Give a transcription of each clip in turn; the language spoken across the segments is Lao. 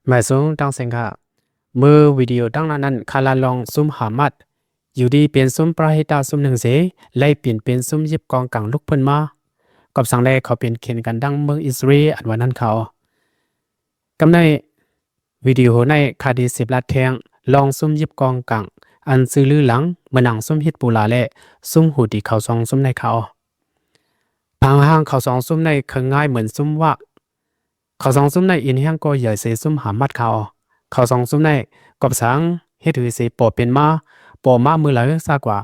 ມາຍສູງທັງເສັງຂ້າ. ເມື່ອວິດີໂອຕັ້ງໜ້ານັ້ນ ຂ້າລະລອງຊຸມຮາມາດ ຢູ່ດີເປັນຊຸມປະເທດຕາຊຸມໜຶ່ງເສ ໄລ່ປ່ຽນເປັນຊຸມຍຶບກອງກາງລຸກເພິ່ນມາ. ກອບສັງແລເຂົາເປັນເຂນກັນດັ່ງເມືອງອິດສະຣາເອລ ອັນວ່ານັ້ນເຂົາ. ກຳໃນວິດີໂອໃນ ຂ້າດີສິບລັດແທງ ລອງຊຸມຍຶບກອງກາງ ອັນຊື່ລືຫຼັງ ເໝືອນດັ່ງຊຸມຮິດໂບລາ ແລະ ຊຸມຫູຕີເຂົາສອງຊຸມໃນເຂົາ. ບາງຮ່າງເຂົາສອງຊຸມໃນເຄີງງ່າຍເໝືອນຊຸມວາກ ເຂົາສອງຊຸມໃນເອັນແຮງກໍໃຫຍ່ເສຊຸມຮາມາດເຂົາ. ເຂົາສອງຊຸມໃນກອບສັງເຮັດຫືເສປໍເປັນມາ ປໍມາມື້ລາວຊາກວ່າ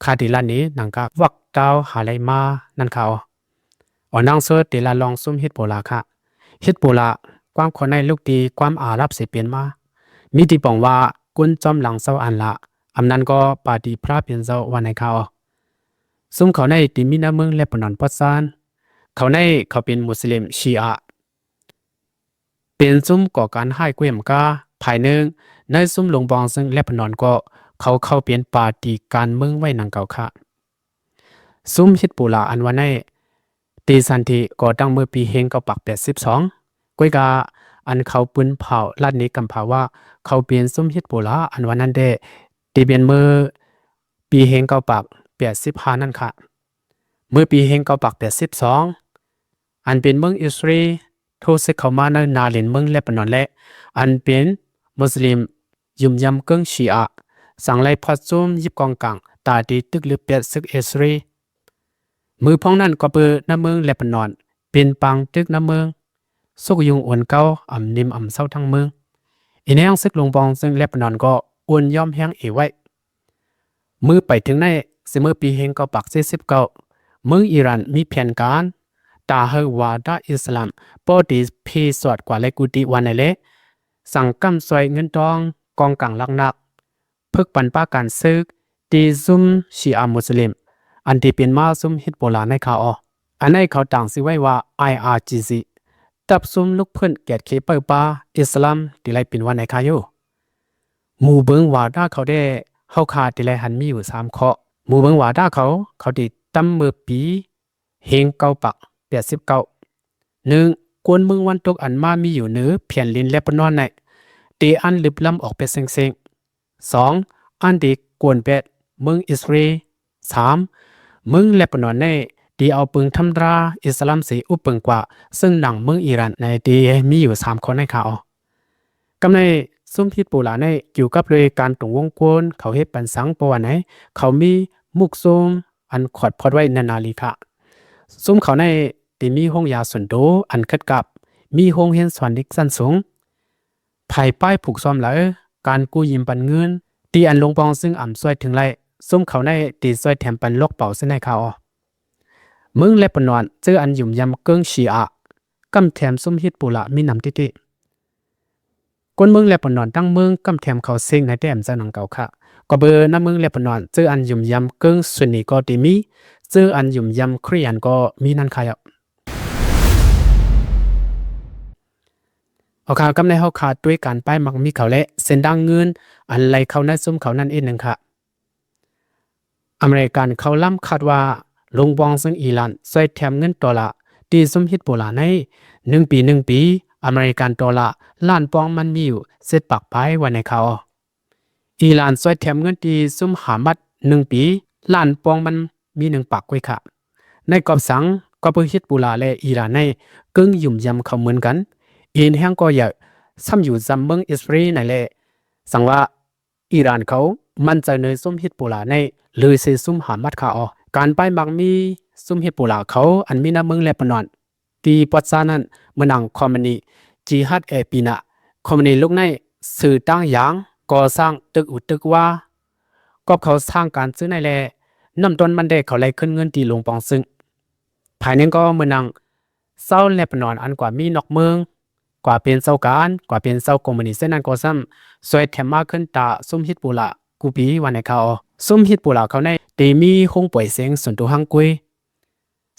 ຄາດີລານີ ໜັງກາວັກຕາວຫາໄລມາ ນັ້ນເຂົາ. ອອນນັງເຊີເຕລາລອງຊຸມຮິດໂບລາຂະ. ຮິດໂບລາ ຄວາມຂອງໃນລູກຕີຄວາມອາຣັບເສປ່ຽນມາ ມີທີ່ປອງວ່າ ກຸນຈອມຫຼັງເຊົາອັນລາ ອຳນັ້ນກໍປາຕີພຣະເປັນເຈົ້າວ່າໃນເຂົາ. ຊຸມເຂົາໃນທີ່ມີນຳເມືອງເລບານອນປອດຊານ ເຂົາໃນເຂົາເປັນມຸສລິມຊີອາ ເປັນຊຸມກໍ່ການຮ້າຍກວມກາ ພາຍໜຶ່ງໃນຊຸມຫຼົງປອງເຊິ່ງເລບານອນກໍເຂົາເຂົ້າເປັນປາຕີການເມືອງໄວ້ນຳເຂົາຂະ. ຊຸມຮິດໂບລາອັນວ່າໃນ ຕີສັນທິກໍ່ຕັ້ງເມື່ອປີເຮງເກົ້າປາກແປດສິບສອງ ກວຍກາອັນເຂົາປືນເຜົາລັດນີກຳພາວ່າ ເຂົາເປັນຊຸມຮິດໂບລາອັນວ່ານັ້ນແດ່ ທີ່ເປັນເມື່ອປີເຮງເກົ້າປາກແປດສິບຫ້ານັ້ນຂະ. ເມື່ອປີເຮງເກົ້າປາກແປດສິບສອງ ອັນເປັນເມືອງອິດສະຣາເອລ ໂທເຊັກເຂົ້າມາໃນນາເລນເມືອງເລບານອນ ແລະ ອັນເປັນມຸສລິມ ຢຸ່ມຢຳເກິ່ງຊີອາ ສັງໄລພັດຊຸມຢິບກອງກາງ ຕາດີຕຶກລຶບແປດເສິກເອສຣີ. ມື້ພ້ອງນັ້ນກໍເປີນຳເມືອງເລບານອນ ເປັນປາງຕຶກນຳເມືອງ ສຸກຍຸງໂອນເກົ່າ ອຳນິມອຳເຊົາທັງເມືອງ. ອີແນງເສິກຫຼົງປອງເຊິ່ງເລບານອນກໍໂອນຍອມແຮງເອໄວ້. ມື້ໄປເຖິງໃນ ຊິເມື່ອປີເຮງເກົ້າປາກເຈັດສິບເກົ້າ ເມືອງອີຣານມີແຜນການ ຕາເຮີວາດາອິດສະລາມ ປໍດີເພສອດກວ່າໄລກູຕີວ່າໃນແລ ສັງກຳຊ່ວຍເງິນທອງ ກອງກາງຫຼັກໜັກ ເພິກປັນປາການເສິກ ຕີຊຸມຊີອາມຸສລິມ ອັນທີ່ເປັນມາຊຸມຮິດໂບລາໃນຂາອອກ. ອັນໃນເຂົາຕ່າງຊື່ໄວ້ວ່າ ໄອອາຈີຊີ ຕັບຊຸມລຸກເພິ່ນແກດເຄເປີປາອິດສະລາມ ທີ່ໄລເປັນວ່າໃນຂາຢູ່. ໝູ່ເບິ່ງວາດາເຂົາແດ່ ເຮົາຄາທີ່ໄລຫັນມີຢູ່ສາມຂໍ້. ໝູ່ເບິ່ງວາດາເຂົາ ເຂົາທີ່ຕຳເມື່ອປີ ເຮງເກົ້າປາກແປດສິບເກົ້າ ໜຶ່ງ ກົນເມືອງວັນຕົກອັນມາມີຢູ່ເໜືອແຜ່ນດິນເລບານອນໃນ ທີ່ອັນລຶບລ້ຳອອກໄປເສັງໆ. ສອງ ອັນທີ່ກວນແປດເມືອງອິດສະຣາເອລ. ສາມ ເມືອງເລບານອນໃນ ທີ່ເອົາປືນທຳລາຍອິດສະລາມເສອຸບເບິ່ງກວ່າ ເຊິ່ງໜັງເມືອງອີຣານໃນທີ່ມີຢູ່ສາມຂໍ້ໃນຂາອອກ. ກຳໃນຊຸມຮິດໂບລາໃນ ກ່ຽວກັບດ້ວຍການຕົງວົງກົນ ເຂົາເຮັດປັນສັງປະຫວັດໃນ ເຂົາມີມຸກຊຸມ ອັນຂອດພອດໄວ້ໃນນາລີຂະ. ຊຸມເຂົາໃນທີ່ມີໂຮງຢາສ່ວນໂຕອັນເກີດກັບ ມີໂຮງຮຽນສອນເດັກຊັ້ນສູງ ພາຍປ້າຍຜູກຊ້ອມຫຼາຍ ການກູ້ຢືມປັນເງິນ ທີ່ອັນຫຼົງປອງເຊິ່ງອຳຊ່ວຍເຖິງໄລ ຊຸມເຂົາໃນທີ່ຊ່ວຍແຖມປັນລອກເປົ່າເຊິ່ງໃນຂາອອກ. ເມືອງເລບານອນ ເຈີອັນຢຸ່ມຢຳເກິ່ງຊີອາ ກຳແຖມຊຸມຮິດໂບລາມີນຳຕິຕິ. ຄົນເມືອງເລບານອນທັງເມືອງກຳແຖມເຂົາເສັງໃນແຕ້ມຈາກໜັງເຂົາຂະ. ກໍເບີນຳເມືອງເລບານອນ ເຈີອັນຢຸ່ມຢຳເກິ່ງຊຸນນີກໍທີ່ມີ ເຈີອັນຢຸ່ມຢຳຄຣິສຕຽນກໍມີນັ້ນຂະ. ເອົາ ເອົາ ກຳໃນເຮົາຄາດດ້ວຍການປ້າຍມັກມີເຂົາ ແລະ ເສັ້ນທາງເງິນອັນໄຫຼເຂົ້າໃນຊຸມເຂົານັ້ນອີກໜຶ່ງຂະ. ອາເມລິກັນເຂົາລຳຄາດວ່າ ຫຼົງປອງເຊິ່ງອີຣານຊ່ວຍແຖມເງິນໂຕລາ ທີ່ຊຸມຮິດໂບລາໃນໜຶ່ງປີ ໜຶ່ງປີ ອາເມລິກັນໂຕລາລ້ານປອງມັນມີຢູ່ເຈັດປາກປາຍວ່າໃນເຂົາ. ອີຣານຊ່ວຍແຖມເງິນທີ່ຊຸມຮາມັດໜຶ່ງປີ ລ້ານປອງມັນມີໜຶ່ງປາກກວ່າຂະ. ໃນກອບສັງ ກໍເປີນຮິດໂບລາ ແລະ ອີຣານໃນເກິ່ງຢຸ່ມຢຳເຂົາເໝືອນກັນ ເອັນແຮງກໍໃຫຍ່ ຊ້ຳຢູ່ຈຳເມືອງອິດສະຣາເອລໃນແລ. ສັງວ່າ ອີຣານເຂົາໝັ້ນໃຈໃນຊຸມຮິດໂບລາໃນ ຫຼື ເຊຊຸມຮາມັດຂະອອກ. ການປ້າຍມັກມີຊຸມຮິດໂບລາເຂົາ ອັນມີນຳເມືອງເລບານອນ ທີ່ປອດຊານັ້ນ ເມື່ອນາງຄອມມານີ ຈີຮັດແອປີນາ ຄອມມານີລຸກໃນ ຊື່ຕັ້ງຢາງ ກໍ່ສ້າງຕຶກອຸຕຶກວາ ກອບເຂົາສ້າງການຊື້ໃນແລ ນ້ຳຕົ້ນມັນແດ່ເຂົາໄລ່ຂຶ້ນເງິນທີ່ຫຼົງປອງເຊິ່ງ. ພາຍໜຶ່ງກໍເມື່ອນາງ ຊາວເລບານອນອັນກວ່າມີນອກເມືອງ ກວ່າເປັນຊາວການ ກວ່າເປັນຊາວຄອມມານີເຊັ່ນນັ້ນກໍຊ້ຳ ຊ່ວຍແຖມມາຂຶ້ນຕາຊຸມຮິດໂບລາກູປີວ່າໃນເຂົາ. ຊຸມຮິດໂບລາເຂົາໃນທີ່ມີໂຮງປ່ອຍເສັງສ່ວນໂຕຮັ່ງກວຍ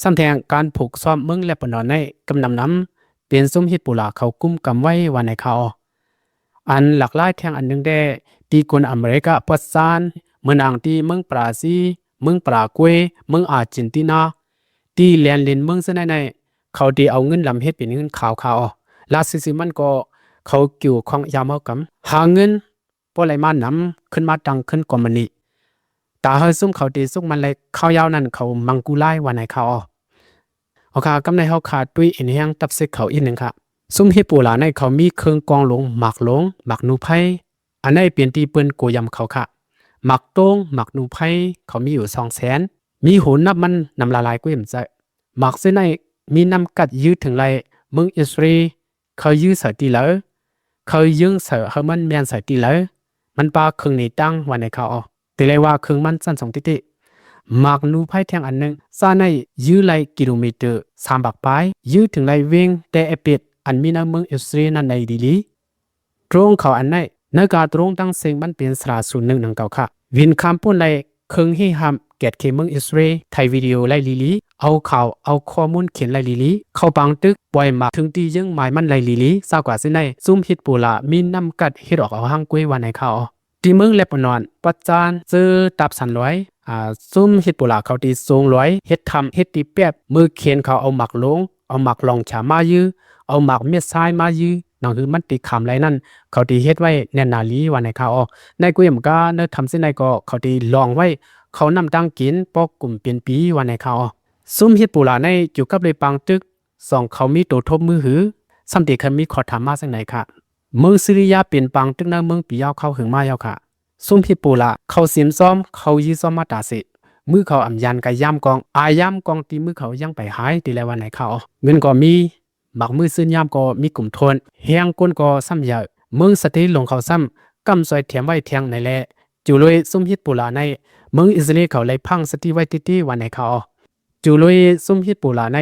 ຊ້ຳແທງການຜູກຊ້ອມເມືອງເລບານອນໃນກຳນຳນຳ ເປັນຊຸມຮິດໂບລາເຂົາກຸມກຳໄວ້ວ່າໃນເຂົາ. ອັນຫຼາກຫຼາຍແທງອັນໜຶ່ງແດ່ ທີ່ຄົນອາເມລິກາປວດຊານ ເມື່ອນາງທີ່ເມືອງບຣາຊີ ເມືອງປາຣາກວຍ ເມືອງອາເຈນຕິນາ ທີ່ແລ່ນຫຼິ້ນເມືອງເຊັ່ນໃນໃນ ເຂົາທີ່ເອົາເງິນດຳເຮັດເປັນເງິນຂາວຂະ. ລາດຊື່ໆມັນກໍ ເຂົາກ່ຽວຂ້ອງຢາມເອົາກຳ ຫາເງິນບໍ່ໄດ້ມານຳ ຂຶ້ນມາຕັ້ງຂຶ້ນກອມມານີ ຕາເຮົາຊຸມເຂົາຕີສຸກມັນໄລ ຄາວຍາວນັ້ນເຂົາມັງກູຫຼາຍວ່າໃນຂ່າວ. ເອົາຄ່ະ ກຳໃນເຮົາຄາດດ້ວຍເອັນແຮງຕັບເຊັກເຂົາອີກໜຶ່ງຄ່ະ. ຊຸມຮິດໂບລາໃນເຂົາມີເຄື່ອງກອງຫຼວງ ໝາກຫຼວງ ໝາກນູໄພ ອັນໃນເປັນທີ່ເພິ່ນໂກຢຳເຂົາຄ່ະ. ໝາກໂຕ້ງ ໝາກນູໄພ ເຂົາມີຢູ່ສອງແສນ ມີໂຫນັບມັນນຳລະລາຍກວ່າເອັມໃຈ. ໝາກເສັ້ນໃນມີນ້ຳກັດຍືດເຖິງໄລ ເມືອງອິດສະຣາເອລ ເຂົາຍືດໃສ່ທີ່ໃດ ເຂົາເຢີ້ງໃສ່ເຮົາມັນແມ່ນໃສ່ທີ່ໃດ ມັນປາເຄິ່ງໜີຕັ້ງວ່າໃນຂ່າວ. ແຕ່ລະວ່າເຄິ່ງມັນສັ້ນສອງຕິຕິ ໝາກນູໄພແທ່ງອັນໜຶ່ງ ສາໃນຍືດໄລກິໂລເມເຕີສາມບາກປາຍ ຍືດເຖິງໄລເວັງແຕ່ແອເປັດ ອັນມີໃນເມືອງອິດສະຣາເອລນັ້ນໃນລີລີ. ໂດຣນເຂົາອັນໃນ ໃນກາໂດຣນຕັ້ງເສັງມັນເປັນສະຫຼາສູນໜຶ່ງໜຶ່ງເກົ້າຄ່ະ. ວິນຄາມປຸ້ນໄລ ເຄື່ອງຮີຫາມແກດເຂດເມືອງອິດສະຣາເອລ ໄຖ່ວິດີໂອໄລລີລີ ເອົາຂ່າວເອົາຂໍ້ມູນຂຽນໄລລີລີ ເຂົ້າປາງຕຶກ ປ່ອຍໝາກເຖິງທີ່ເຢີ້ງໝາຍມັນໄລລີລີ. ຊາກວ່າເຊັ່ນໃນ ຊຸມຮິດໂບລາມີນ້ຳກັດເຮັດອອກເອົາຮັງກວຍວ່າໃນຂ່າວ. ທີ່ເມືອງເລບານອນ ປັດຈານ ເຈີຕາບສັນລອຍ ອາ ຊຸມຮິດໂບລາເຂົາທີ່ສູງລອຍ ເຮັດຖ້ຳ ເຮັດທີ່ແປບ ເມື່ອຂຽນເຂົາເອົາໝາກໂລງ ເອົາໝາກລອງຂາມາຍື ເອົາໝາກເມັດຊາຍມາຍື ໜັງຫືມັນຕິຂາມໄລນັ້ນ ເຂົາທີ່ເຮັດໄວ້ແໜ້ນໜາລີວ່າໃນຂ່າວ. ໃນກຸຍອຳກາ ໃນຖ້ຳເຊັ່ນໃດກໍເຂົາທີ່ລອງໄວ້ ເຂົ້ານ້ຳຕາງກິນ ປອກກຸ່ມເປັນປີວ່າໃນຂ່າວ. ຊຸມຮິດໂບລາໃນຢູ່ກັບເລີຍປາງຕຶກ ສອງເຂົາມີໂຕທົບມືຫື ຊ້ຳຕິເຄີຍມີຂໍ້ຖາມມາຈັ່ງໃດຄະ. ເມືອງຊີເຣຍເປັນປາງຕຶກໃນເມືອງປີຍາວເຂົາຫຶງມາຍາວຄະ. ຊຸມຮິດໂບລາ ເຂົາຊິມຊອມ ເຂົາຍືຊອມມາຕາເສ ມືເຂົາອຳຍານກະຢາມກອງ ອາຍາມກອງທີ່ມືເຂົາຍັງໄປຫາຍ ທີ່ແລວ່າໃນຂ່າວ. ເງິນກໍມີ ໝາກມືຊື່ນຍາມກໍມີກຸມໂທນ ແຮງກົນກໍຊ້ຳໃຫຍ່ ເມືອງສະເຕໂລງເຂົາຊ້ຳ ກຳຊ່ອຍແຖມໄວ້ແທງໃນແລ. ຢູ່ໂລຍຊຸມຮິດໂບລາໃນ ເມືອງອິດສະຣາເອລເຂົາໄລພັງສະຕິໄວ້ຕິຕິວ່າໃນຂ່າວ. ຢູ່ໂລຍຊຸມຮິດໂບລາໃນ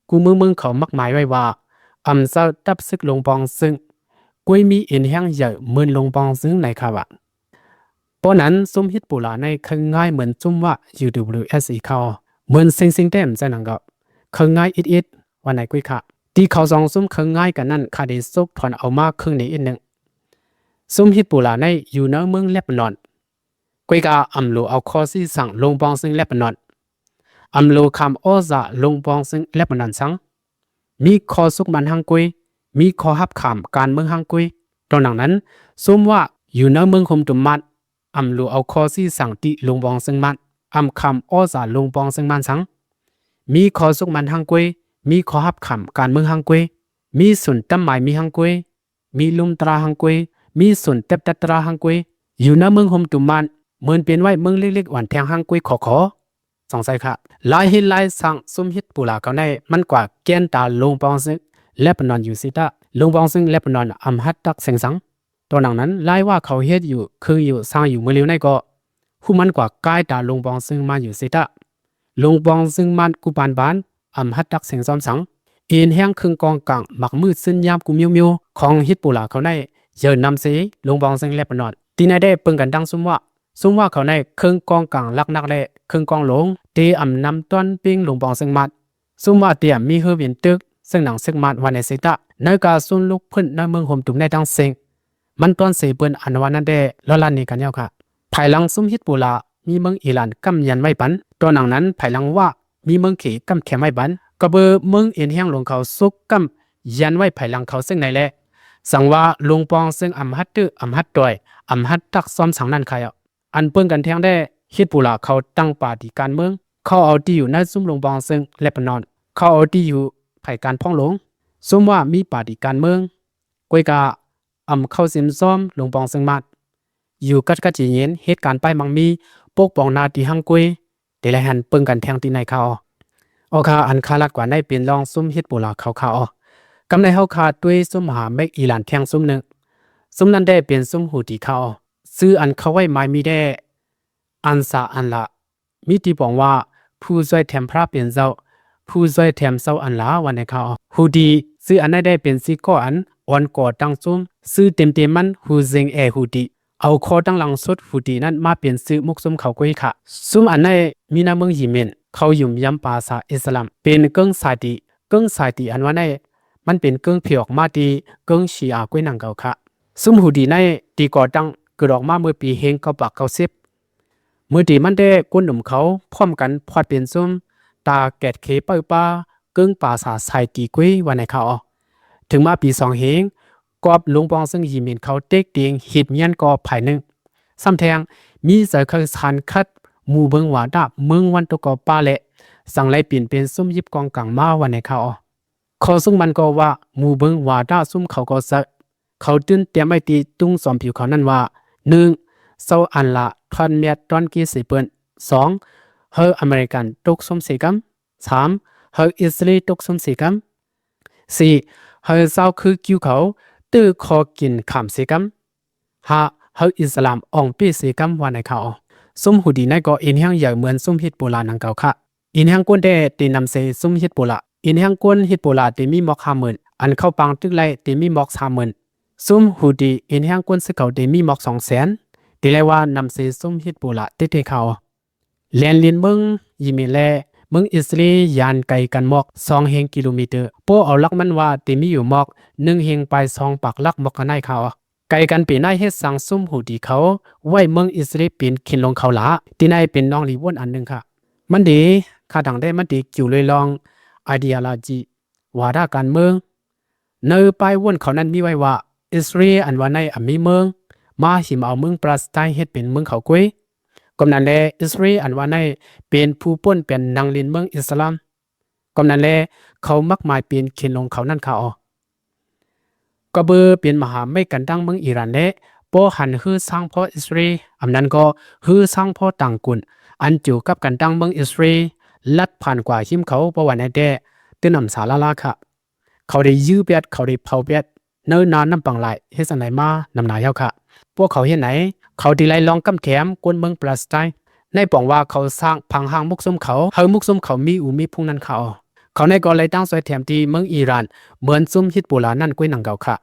ກູເມືອງເມືອງເຂົາມັກໝາຍໄວ້ວ່າ ອຳເຈົ້າຕັບຊຶກລົງປອງຊຶງ ກວຍມີເອັນແຮງໃຫຍ່ເໝືອນລົງປອງຊຶງໃນຄາວະ. ເພາະນັ້ນ ຊຸມຮິດໂບລາໃນເຄີງງ່າຍເໝືອນຊຸມວ່າ UWSA ເຂົາ ເໝືອນຊິງຊິງແຕ້ມໃຈໜັງເກົ່າ ເຄີງງ່າຍອິດໆ ວ່າໃນກຸຍຄະ. ທີ່ເຂົາສອງຊຸມເຄີງງ່າຍກັນນັ້ນ ຄາເດສົກຖອນເອົາມາເຄິ່ງໃນອິດໜຶ່ງ. ຊຸມຮິດໂບລາໃນຢູ່ໃນເມືອງເລບານອນ ກວຍກາອຳໂລເອົາຂໍ້ຊີ້ສັງລົງປອງຊຶງເລບານອນ. ອຳໂລຄຳອໍສາລົງປອງຊຶງເລບານອນສັງ ມີຂໍ້ສຸກມັນຮັ່ງກວຍ ມີຂໍ້ຮັບຄຳການເມືອງຮັ່ງກວຍ. ຕ້ອງໜັງນັ້ນ ຊຸມວ່າຢູ່ໃນເມືອງໂຮມຕຸມມານ ອຳໂລເອົາຂໍ້ຊີ້ສັງຕິລົງປອງຊຶງມານ ອຳຄຳອໍສາລົງປອງຊຶງມານສັງ ມີຂໍ້ສຸກມັນຮັ່ງກວຍ ມີຂໍ້ຮັບຄຳການເມືອງຮັ່ງກວຍ ມີສູນຕຳໝາຍມີຮັ່ງກວຍ ມີລຸ່ມຕະລາຮັ່ງກວຍ ມີສູນເຕັບຕັດຕະລາຮັ່ງກວຍ ຢູ່ໃນເມືອງໂຮມຕຸມມານ ເໝືອນເປັນໄວ້ເມືອງເລັກໆ ອານແທງຮັ່ງກວຍຂໍຂໍ ສອງໄຊຄະ. ຫຼາຍເຮັດຫຼາຍສ້າງ ຊຸມຮິດໂບລາເຂົາໃນ ມັນກວ່າແກ່ນຕາລົງປອງຊຶງເລບານອນຢູ່ເສຕະ ລົງປອງຊຶງເລບານອນອຳຮັດຕັກເສັງສັງ. ຕໍ່ໜັງນັ້ນ ຫຼາຍວ່າເຂົາເຮັດຢູ່ ຄືຢູ່ ສ້າງຢູ່ມື້ລຽວໃນກໍ ຮູ້ມັນກວ່າກາຍຕາລົງປອງຊຶງມາຢູ່ເສຕະ ລົງປອງຊຶງມານກູປານບານ ອຳຮັດຕັກເສັງຊອມສັງ ເອັນແຮງເຄິ່ງກອງກາງ ໝາກມືດຊຶນຍາມກູມຽວໆ ຂອງຮິດໂບລາເຂົາໃນ ເຢີນນຳເສ ລົງປອງຊຶງເລບານອນ. ທີ່ໃນໄດ້ເບິ່ງກັນດັ່ງຊຸມວ່າ ຊຸມວ່າເຂົາໃນເຄິ່ງກອງກາງຫຼັກນັກ ແລະ ເຄິ່ງກອງຫຼວງ ເຕອຳນຳຕ້ອນເປັ່ງລົງປອງຊຶງມານ ຊຸມວ່າຕຽມມີເຮີເວັນຕຶກ ເຊິ່ງໜັງຊຶກມານວ່າໃນເສຕະ ໃນກາຊຸນລຸກພື້ນໃນເມືອງໂຮມຕຸມໃນຕັ້ງເສັງ ມັນຕ້ອນເສເປີ້ນອັນວ່ານັ້ນແດ່ ລະລານນີ້ກັນຍາວຄະ. ພາຍຫຼັງຊຸມຮິດໂບລາ ມີເມືອງອີຣານກຳຢັນໄວ້ປັນ ຕໍ່ໜັງນັ້ນ ພາຍຫຼັງວ່າມີເມືອງເຂກຳແຄມໄວ້ບັນ ກໍເບີເມືອງເອັນແຮງຫຼວງເຂົາສຸກກຳຢັນໄວ້ພາຍຫຼັງເຂົາເຊິ່ງໃນແລ ສັງວ່າລົງປອງເຊິ່ງອຳຮັດຕື້ ອຳຮັດຕ່ອຍ ອຳຮັດຕັກຊອມສັງນັ້ນຄະ. ອັນເບິ່ງກັນແທງແດ່ ຮິດໂບລາເຂົາຕັ້ງປາຕີການເມືອງ ເຂົາເອົາທີ່ຢູ່ໃນຊຸມລົງປອງເຊິ່ງເລບານອນ ເຂົາເອົາທີ່ຢູ່ໄພການພອງຫຼວງ ຊຸມວ່າມີປາຕີການເມືອງ ກວຍກາ ອຳເຂົ້າຊິມຊອມລົງປອງເຊິ່ງມາດ ຢູ່ກັດກັດເຢັນໆ ເຮັດການປ້າຍມັງມີ ປົກປ້ອງໜ້າທີ່ຮັ່ງກວຍ ແຕ່ລະຫັນເບິ່ງກັນແທງທີ່ໃນຂ່າວ. ເອົາຄ່ະ ອັນຄາລັດກວ່າໃນເປັນລອງຊຸມຮິດໂບລາເຂົາຄ່ະ. ກຳໃນເຮົາຄ່ະ ດ້ວຍຊຸມຫາແມັກອີຣານແທງຊຸມໜຶ່ງ ຊຸມນັ້ນແດ່ເປັນຊຸມຫູຕີຄ່ະ. ຊື່ອັນເຂົາໄວ້ໝາຍມີແດ່ ອັນຊາອັນລາ ມີທີ່ປອງວ່າ ຜູ້ຊ່ວຍແຖມພະເປັນເຈົ້າ ຜູ້ຊ່ວຍແຖມເຈົ້າອັນລາ ວ່າໃນຂ່າວ. ຫູຕີ ຊື່ອັນໃດໄດ້ເປັນຊື່ກໍ່ອັນ ອ່ອນກໍ່ຕັ້ງຊຸມ ຊື່ເຕັມໆມັນ ຫູເຊັງແອ ຫູຕີ ເອົາຂໍ້ຕັ້ງຫຼັງສຸດຫູຕີນັ້ນມາເປັນຊື່ໝົກຊຸມເຂົາກວຍຄະ. ຊຸມອັນໃດມີໃນເມືອງເຢເມັນ ເຂົາຫຍຸມຢຳປາສາອິດສະລາມ ເປັນເກິ່ງສາຍຕີ ເກິ່ງສາຍຕີອັນວ່າໃນ ມັນເປັນເກິ່ງເພອອກມາທີ່ເກິ່ງຊີອາກວຍໜັງເກົ່າຄະ. ຊຸມຫູຕີໃນ ທີ່ກໍ່ຕັ້ງເກີດອອກມາເມື່ອປີເຮງເກົ້າປາກເກົ້າສິບ ເມື່ອຕີມັນແດ່ ກົນໜຸ່ມເຂົາພ້ອມກັນພອດເປັນຊຸມ ຕາແກດເຄເປີປາ ເກິ່ງປາສາສາຍຕີກວຍ ວ່າໃນຂ່າວ. ເຖິງມາປີສອງເຮງ ກອບຫຼົງປອງເຊິ່ງຢີເມນເຂົາເຕັກເຕັງຮີບງຽນກໍຝ່າຍໜຶ່ງ ຊ້ຳແທງມີໃຈເຄີຍສານຂັດໝູ່ເບິ່ງວາດາເມືອງວັນຕົກກໍປາແລະ ຈັ່ງໄລປ່ຽນເປັນຊຸມຢິບກອງກາງມາວ່າໃນຂ່າວ. ຂໍ້ຊຸກມັນກໍວ່າ ໝູ່ເບິ່ງວາດາຊຸມເຂົາກໍໃຈ ເຂົາຕື່ນຕຽມໄວ້ທີ່ຕຸງຈອມຜິວເຂົານັ້ນວ່າ ໜຶ່ງ ຊາວອັນລາທອດແມັດຕອນກີເສເປິ້ນ, ສອງ ໃຫ້ອາເມລິກັນຕົກຊຸມເສກຳ, ສາມ ໃຫ້ອິດສະເຣນຕົກຊຸມເສກຳ, ສີ່ ໃຫ້ຊາວຄືກິວເຂົາເຕີຂໍກິນຂາມເສກຳ, ຫ້າ ໃຫ້ອິດສະລາມອອງເປເສກຳວ່າໃນຂ່າວ. ຊຸມຫູຕີໃນກໍເອັນແຮງໃຫຍ່ເໝືອນຊຸມຮິດໂບລາໜັງເກົ່າຄະ. ເອັນແຮງກົ້ນແດ່ເຕນຳເຊຊຸມຮິດໂບລາ. ເອັນແຮງກົ້ນຮິດໂບລາເຕມີໝອກຫ້າໝື່ນ, ອັນເຂົ້າປາງຕຶກໄລ່ເຕມີໝອກສາມໝື່ນ. ຊຸມຫູຕີເອັນແຮງກົ້ນຊຶກເຂົາເຕມີໝອກສອງແສນ, ເຕໄລ່ວ່ານຳເຊຊຸມຮິດໂບລາເຕັດເທເຂົາ. ແລນລິນເມືອງຢີເມນແລະເມືອງອິດສະເຣນຢ້ານໄກກັນໝອກສອງແຮງກິໂລເມເຕີ. ໂປ້ເອົາຫຼັກມັນວ່າເຕມີຢູ່ໝອກໜຶ່ງແຮງປາຍສອງປາກຫຼັກໝອກກະໄນເຂົາ. ໄກກັນເປັນໄນເຮັດສັງຊຸມຫູຕີເຂົາໄວ້ເມືອງອິດສະເຣນເປັນເຂດຫຼວງເຂົາຫຼາ. ທີ່ໃນເປັນໜອງລີວອນອັນໜຶ່ງຄະ. ມັນເດ ຄາດັງແດ່ມັນເດກ່ຽວເລີຍລອງ ອາເດຍລາຈີ ວາດາການເມືອງ. ໃນປ້າຍວອນເຂົານັ້ນມີໄວ້ວ່າ ອິດສະເຣນອັນວ່າໃນອຳມີເມືອງ ມາຫິມເອົາເມືອງປາລາສໄຕເຮັດເປັນເມືອງເຂົາກວຍ. ກອມນັ້ນແລ ອິດສະເຣນອັນວ່າໃນເປັນຜູ້ປົ້ນແປນນາງລິນເມືອງອິດສະລາມ. ກອມນັ້ນແລ ເຂົາມັກໝາຍເປັນເຂດຫຼວງເຂົານັ້ນຄະອໍ. ກໍເບີເປັນມະຫາໄມກັນຕັ້ງເມືອງອີຣານແລະ ບໍ່ຫັນຮືຊ້າງພໍ່ອິດສະເຣນ ອຳນັ້ນກໍຮືຊ້າງພໍ່ຕ່າງກຸນ ອັນເກີ່ວກັບກັນຕັ້ງເມືອງອິດສະເຣນ ລັດຜ່ານກວ່າຫິມເຂົາບໍ່ວ່າໃນແຕ່ ຕື່ນອຳສາລາລາຄະ. ເຂົາໄດ້ຢື້ແບດ ເຂົາໄດ້ເຜົາແບດ ເນີນານ້ຳປັງຫຼາຍ ເຮັດຈັ່ງໃດມານຳໜາຍາວຄະ. ພວກເຂົາເຮັດໃນ ເຂົາທີ່ໄລ່ລອງກຳແຖມກົນເມືອງປາລາສໄຕ ໃນປອງວ່າເຂົາສ້າງຜັງຫ້າງໝົກຊຸມເຂົາ ໃຫ້ໝົກຊຸມເຂົາມີອູມີພຸງນັ້ນຄະ. ເຂົາໃນກໍໄລ່ຕັ້ງຊ່ອຍແຖມທີ່ເມືອງອີຣານ ເໝືອນຊຸມຮິດໂບລານັ້ນກ້ວຍໜັງເກົ່າຄະ.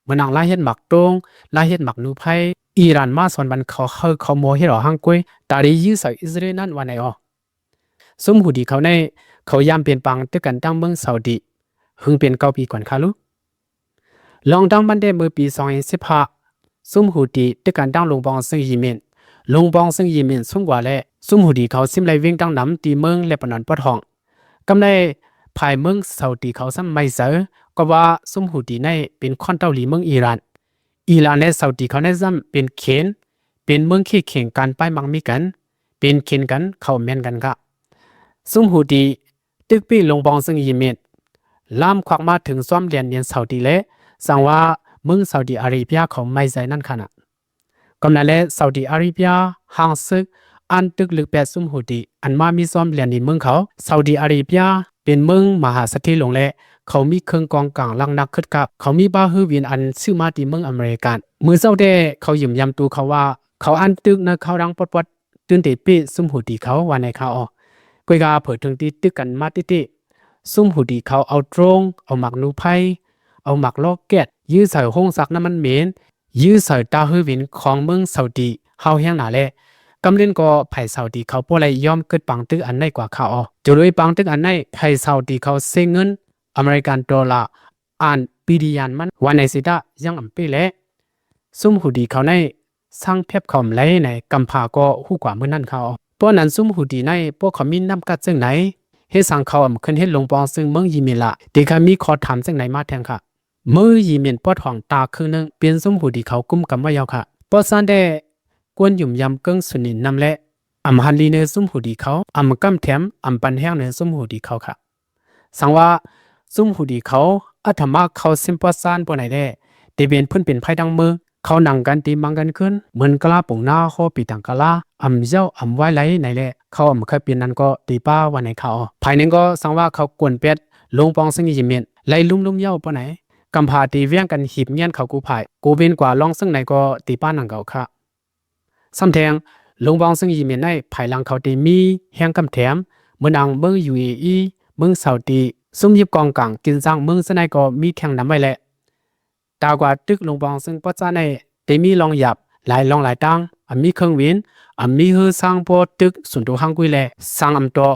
ເມື່ອນາງລາເຮັດໝາກໂຕງ ລາເຮັດໝາກນູໄພ ອີຣານມາສອນບັນເຂົາ ໃຫ້ເຂົາໝໍເຮັດເອົາຫ້າງກ້ວຍ ຕາດີຢື້ໃສ່ອິດສະເຣນນັ້ນວ່າໃນອໍ. ຊຸມຫູຕີເຂົາໃນ ເຂົາຍາມເປັນປາງຕຶກກັນຕັ້ງເມືອງຊາວດີ ເຖິງເປັນເກົ້າປີກ່ອນຄະລູ. ລອງຕັ້ງມັນແດ່ເມື່ອປີສອງພັນສິບຫ້າ ຊຸມຫູຕີຕຶກກັນຕັ້ງຫຼົງປອງເຊິ່ງຢີເມນ. ຫຼົງປອງເຊິ່ງຢີເມນຊຸມກວ່າແລະ ຊຸມຫູຕີເຂົາຊິມໄລ່ເວັງຕັ້ງນຳທີ່ເມືອງເລບານອນປອດຫ້ອງ. ກຳໃນຝ່າຍເມືອງຊາວດີເຂົາຊ້ຳໄໝ້ໃຈ ກໍວ່າຊຸມຫູຕີໃນເປັນຂອນເຕົ້າຫຼີເມືອງອີຣານ. ອີຣານແລະຊາວດີເຂົາໃນຊ້ຳເປັນເຂນ ເປັນເມືອງເຂດເຂງກັນ ປາຍມັກມີກັນ ເປັນເຂນກັນ ເຂົາແມ່ນກັນຄະ. ຊຸມຫູຕີຕຶກປີລົງບອງເຊິ່ງເຢເມັນ ລາມຄວັກມາເຖິງຊອມແດນດິນຊາວດີແລະ ສັງວ່າເມືອງຊາວດີອາເຣເບຍເຂົາໄໝ້ໃຈນັ້ນຂະນະ. ກຳນັ້ນແລະ ຊາວດີອາເຣເບຍຮ່າງເສິກອັນຕຶກລຶກແປດຊຸມຫູຕີ ອັນມາມີຊອມແດນດິນເມືອງເຂົາ. ຊາວດີອາເຣເບຍເປັນເມືອງມະຫາເສດຖີຫຼວງແລະ ເຂົາມີເຄື່ອງກອງກາງຫຼັກໜັກຂຶດຄັກ. ເຂົາມີບາຮືບິນອັນຊື້ມາທີ່ເມືອງອາເມລິກັນ. ມື້ເຊົ້າແດ່ເຂົາຢືນຢັນໂຕເຂົາວ່າ ເຂົາອັນຕຶກໃນຂ່າວດັງປອດໆ ຕື່ນເຕເປ້ຊຸມຫູຕີເຂົາວ່າໃນຄະອໍ. ກວຍກາເຜີເຖິງທີ່ຕຶກກັນມາເຕະໆ ຊຸມຫູຕີເຂົາເອົາໂດຣນ ເອົາໝາກນູໄພ ເອົາໝາກລອກແກັດ ຢື້ໃສ່ໂຮງສັກນ້ຳມັນເໝັນ ຢື້ໃສ່ຕາຮືບິນຂອງເມືອງຊາວດີ ຫ້າວແຮງໜາແລະ ກຳເລັນກໍໄພຊາວດີເຂົາບໍ່ໄດ້ຍອມເກີດປາງຕຶກອັນໃນກວ່າຄະອໍ. ຈຸໂດຍປາງຕຶກອັນໃນ ໄພຊາວດີເຂົາເສຍເງິນອາເມລິກັນໂດລາ ອັນປີດີຍານມັນວ່າໃນຊິຕາຍັງອຳເປແລະ ຊຸມຫູຕີເຂົາໃນ ສ້າງແພບເຂົາອຳໄລໃນກຳພາກໍຮູ້ກວ່າມື້ນັ້ນເຂົາ. ເພາະນັ້ນຊຸມຫູຕີໃນ ພວກເຂົາມີນ້ຳກັດເຊິ່ງໃນ ເຮັດສັງເຂົາອຳຂຶ້ນເຮັດລົງປອງເຊິ່ງເມືອງເຢເມັນລະ ທີ່ເຂົາມີຂໍ້ຖາມເຊິ່ງໃນມາແທນຄະ. ເມືອງເຢເມັນປອດຫ້ອງຕາເຄິ່ງໜຶ່ງ ເປັນຊຸມຫູຕີເຂົາກຸມກຳໄວ້ຍາວຄະ. ເພາະສານແດ່ ກວນຫຍຸ້ມຢຳເກິ່ງສຸນນິນນຳແລະ ອຳຫັນລີເນີຊຸມຫູຕີເຂົາ ອຳກຳແຖມ ອຳປັນແຮງເນີຊຸມຫູຕີເຂົາຄະ. ສັງວ່າຊຸມຫູຕີເຂົາ ອາດທຳມາເຂົ້າຊິມປອດຊານປອດໃນແດ່ ເຕເປັນພື້ນເປັນໄພທັງເມືອງ ເຂົາໜັງກັນຕີມັງກັນຂຶ້ນ ເໝືອນກະລາປົງນາຫໍປີຕັງກະລາ ອຳເຍົາອຳວາຍໄຫຼໃນແລະ ເຂົາອຳເຄີຍເປັນນັ້ນກໍຕີປ້າວ່າໃນຄະອໍ. ຝ່າຍໜຶ່ງກໍສັງວ່າເຂົາກວນແປດ ລົງປອງເຊິ່ງເຢເມັນ ໄລ່ລຸມລຸມເຍົາປອນໃນ ກຳພາຕີວຽງກັນຮີບງຽນເຂົາກູ່ຝ່າຍ ກູເປັນກວ່າລອງເຊິ່ງໃນກໍຕີປ້າໜັງເກົ່າຄະ. ຊ້ຳແທງ ລົງບອງເຊິ່ງເຢເມັນໃນ ພາຍຫຼັງເຂົາໄດ້ມີແຮງກຳແຖມ ເໝືອນດັ່ງເມືອງ UAE ເມືອງຊາວດີ ຊຸມຢິບກອງກາງກິນຈ້າງເມືອງຊະໄນກໍມີແຂ່ງນຳໄວ້ແລະ ຕາກວ່າຕຶກລົງບອງເຊິ່ງປະຈາໃນ ໄດ້ມີລອງຫຍາບຫຼາຍລອງຫຼາຍຕ່າງ ອຳມີເຄື່ອງບິນ ອຳມີເຮືອສ້າງບໍ່ຕຶກສູນໂຕຮ່າງກຸ້ຍແລະ ສ້າງອຳຕໍ່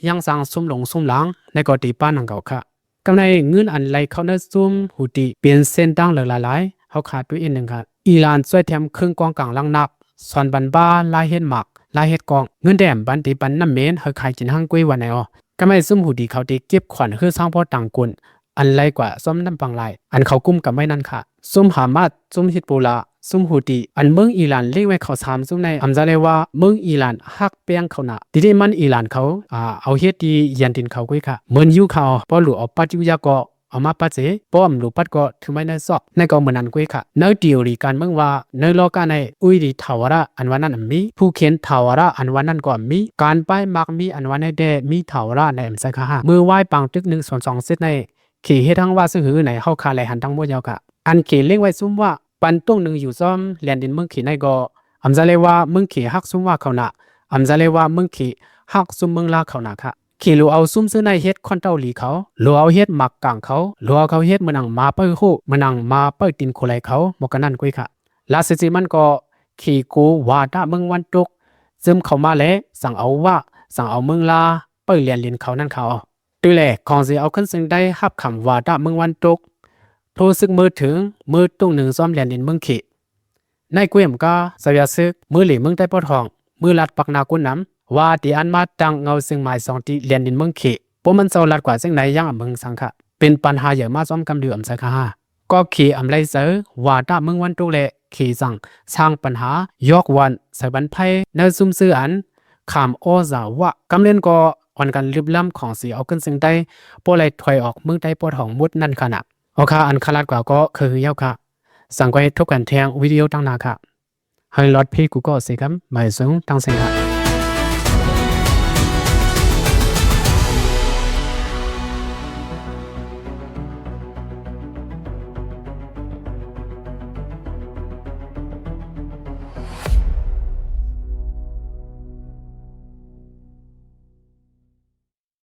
ຍັງສ້າງຊຸມຫຼົງຊຸມລາງໃນກໍຕີປ້າໜັງເກົ່າຄະ. ກຳໄນເງິນອັນໄຫຼເຂົ້າໃນຊຸມຫູຕີ ເປັນເສັ້ນທາງເລີກຫຼາຍໆ ເຮົາຂາດໄປເອັນໜຶ່ງຄັນ. ອີຣານຊ່ວຍແຖມເຄື່ອງກອງກາງຫຼັກໜັກ ສອນບັນບາ ລາເຮັດໝາກ ລາເຮັດກອງ ເງິນແຖມບັນຕີປັນນ້ຳເມັນ ເຮົາຂາຍກິນຮ່າງກຸ້ຍວ່າໃນອໍ. ກຳໄນຊຸມຫູຕີເຂົາໄດ້ເກັບຂວັນເຮືອຊ່າງພໍ່ຕ່າງກຸນ ອັນໄຫຼກວ່າຊອມນ້ຳປັງຫຼາຍ ອັນເຂົາກຸ້ມກຳໄວ້ນັ້ນຄະ. ຊຸມຮາມາດ, ຊຸມຮິດໂບລາ, ຊຸມຫູຕີ, ອັນເມືອງອີຣານເລັງໄວ້ເຂົາສາມຊຸມໃນ ອຳຈະໄດ້ວ່າເມືອງອີຣານຮັກແປ້ງເຂົານະ. ທີ່ນີ້ມັນອີຣານເຂົາ ອາ ເອົາເຮັດທີ່ແລນດິນເຂົາກ້ວຍຂະ. ເໝືອນຢູເຂົາ ບໍ່ຫຼູເອົາປັດຢູຢາກໍ ເອົາມາປັດເສ, ບໍ່ອຳຫຼູປັດກໍຖືໄວ້ໃນຊອກ, ນັ້ນກໍເໝືອນນັ້ນກ້ວຍຂະ. ໃນທີໂອຣີການເມືອງວ່າ ໃນໂລກະໃນ ອຸຍດີຖາວະລະ ອັນວ່ານັ້ນມີ, ພູເຄນຖາວະລະ ອັນວ່ານັ້ນກໍມີ, ການປ້າຍໝາກມີ ອັນວ່ານັ້ນແດ່ມີຖາວະລະໃນ ອຳໄຊຄະຫາ. ເມື່ອວາຍປາງຕຶກໜຶ່ງສອງສອງເຈັດໃນ ເຂເຮັດທັງວ່າຊື່ຫືໃນ ເຮົາຄາໄລຫັນທັງໝົດຍາວກະ. ອັນເຂເລັງໄວ້ຊຸມວ່າ ປັນຕົງໜຶ່ງຢູ່ຊ້ອມແລນດິນເມືອງເຂໃນກໍ ອຳຈະໄດ້ວ່າເມືອງເຂຮັກຊຸມວ່າເຂົານະ, ອຳຈະໄດ້ວ່າເມືອງເຂຮັກຊຸມເມືອງລາເຂົານະຂະ. ເຂຫຼູເອົາຊຸມຊື່ໃນເຮັດຄອນເຕົ້າຫຼີເຂົາ, ຫຼູເອົາເຮັດໝາກກາງເຂົາ, ຫຼູເອົາເຂົາເຮັດເໝືອນໜັງໝາເປີ້ຍໂຮກ, ເໝືອນໜັງໝາເປີ້ຍຕີນໂຄໄລເຂົາ, ໝົດກະນັ້ນກ້ວຍຂະ. ລາຊະຈິມັນກໍ ເຂໂກຫວາຕະເມືອງວັນຕົກ ເຈີມເຂົ້າມາແລະ ສັ່ງເອົາວ່າ ສັ່ງເອົາເມືອງລາ ໄປແລນດິນເຂົານັ້ນຂະ. ຕື່ແລ ຂອງສີເອົາຂຶ້ນເຊີງໃຕ້ ຮັບຄຳວ່າຕະເມືອງວັນຕົກ ໂທສຶກເມືອເຖິງ ເມືອຕົງໜຶ່ງຊ້ອມແລນດິນເມືອງເຂ. ໃນກວມກາ ສະຫຍາຊຶກ ເມືອເຫຼເມືອງໃຕ້ປອດຫ້ອງ ເມືອລັດປັກໜາກຸນນຳ ວ່າຕິອັນມາຕັ້ງເງົາເຊີງໝາຍສອງທີ່ແລນດິນເມືອງເຂ. ພວກມັນເຈົ້າລັດກວ່າເຊິ່ງໃນຢ່າງອຳເມືອງສັງຂະ ເປັນປັນຫາໃຫຍ່ມາຊ້ອມກຳເດືອມໃສ່ຂະຫາ. ກໍເຂອຳໄລເຊີ ວ່າຕະເມືອງວັນຕົກແລະ ເຂສັງສ້າງປັນຫາ ຢອກວັນ ໃສ່ບັນໄພ ໃນຊຸມຊື່ອັນ ຂາມອໍສາວະ ກຳເລັນກໍອ່ອນກັນລຶບລ້ຳຂອງສີເອົາຂຶ້ນເຊີງໃຕ້ ບໍ່ໄດ້ຖອຍອອກເມືອງໃຕ້ປອດຫ້ອງໝົດນັ້ນຂະນະ. ໂອຄະ ອັນຄາລັດກວ່າກໍຄືຍາວຂະ. ສັງໄວ້ພົບກັນແທງວິດີໂອຕັ້ງໜ້າຂະ. ໃຫ້ລອດພີກູກໍເສກັມ ໝາຍສູງຕັ້ງເສັງຂະ.